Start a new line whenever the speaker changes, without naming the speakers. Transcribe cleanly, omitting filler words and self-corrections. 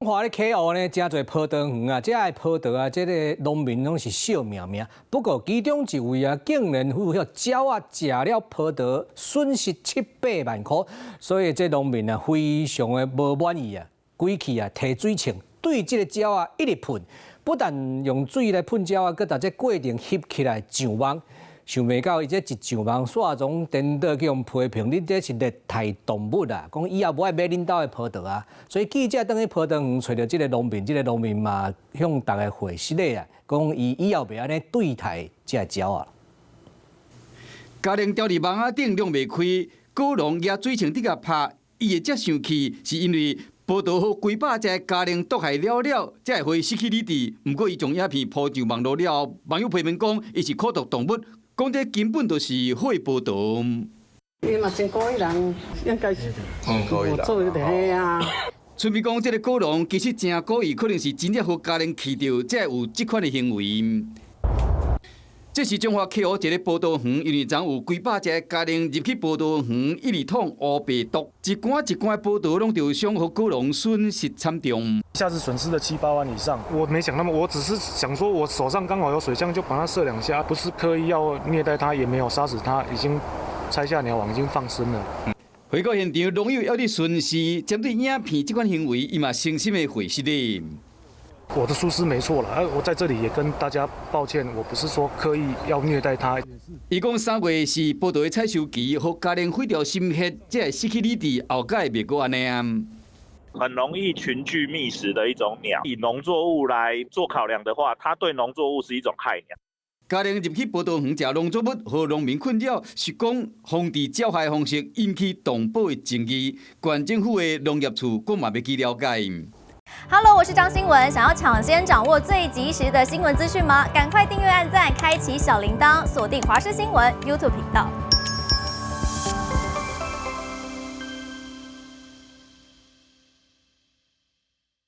彰化咧溪湖呢，誠濟葡萄園啊，這个葡萄啊，這个農民攏是惜命命。不過其中一位啊，竟然予彼鳥仔食了葡萄，損失七八萬箍，所以這農民啊，非常的無滿意啊，規氣啊，提水銃對這个鳥仔一直噴，不但用水來噴鳥仔，閣共這過程翕起來上網。想袂到伊這一上網，煞總顛倒去予批評，你這是虐待動物啊！講以後無愛買恁兜的葡萄啊！所以記者轉去葡萄園揣著這个農民，這个農民嘛向逐家回失禮啊，講伊以後袂按呢對待這个鳥仔。
佳寧牢佇網仔頂弄袂開，果農舉水槍佇共拍，伊會遮生氣，是因為葡萄予幾百隻佳寧毒害了了，才會失去理智。毋過伊將影片鋪上網路了後，網友批評講伊是苦毒動物。講這根本就是火葡萄。
伊嘛真故意人，應該是無做就係啊。
村民講，這个果農其實誠故意，可能是真正予佳寧氣著，才會有這款的行為。這是彰化溪湖一个葡萄園，因為昨有幾百隻佳寧入去葡萄園，一直淌烏白毒，一竿一竿的葡萄攏受傷，予果農損失慘重。
一下子損失了七八萬以上，我沒想那麼，我只是想說，我手上剛好有水槍，就把它射兩下，不是刻意要虐待它，也沒有殺死它，已經拆下鳥網，已經放生了。
回到現場，農友猶佇巡視，針對影片這款行為，伊嘛誠心的回失禮。
我的疏失沒錯了，我在這裡也跟大家抱歉，我不是說刻意要虐待它。
伊講3月是葡萄的採收期，予佳寧毀掉心血，才會失去理智，後擺袂閣按呢啊。
很容易群聚覓食的一種鳥，以農作物來做考量的話，它對農作物是一種害鳥。
佳寧入去葡萄園食農作物，予農民困擾，是講防治鳥害方式引起動保的爭議。縣政府的農業處閣嘛欲去了解。
Hello，我是張新聞，想要搶先掌握最及時的新聞資訊嗎？趕快訂閱、按讚、開啟小鈴鐺，鎖定華視新聞 YouTube 頻道。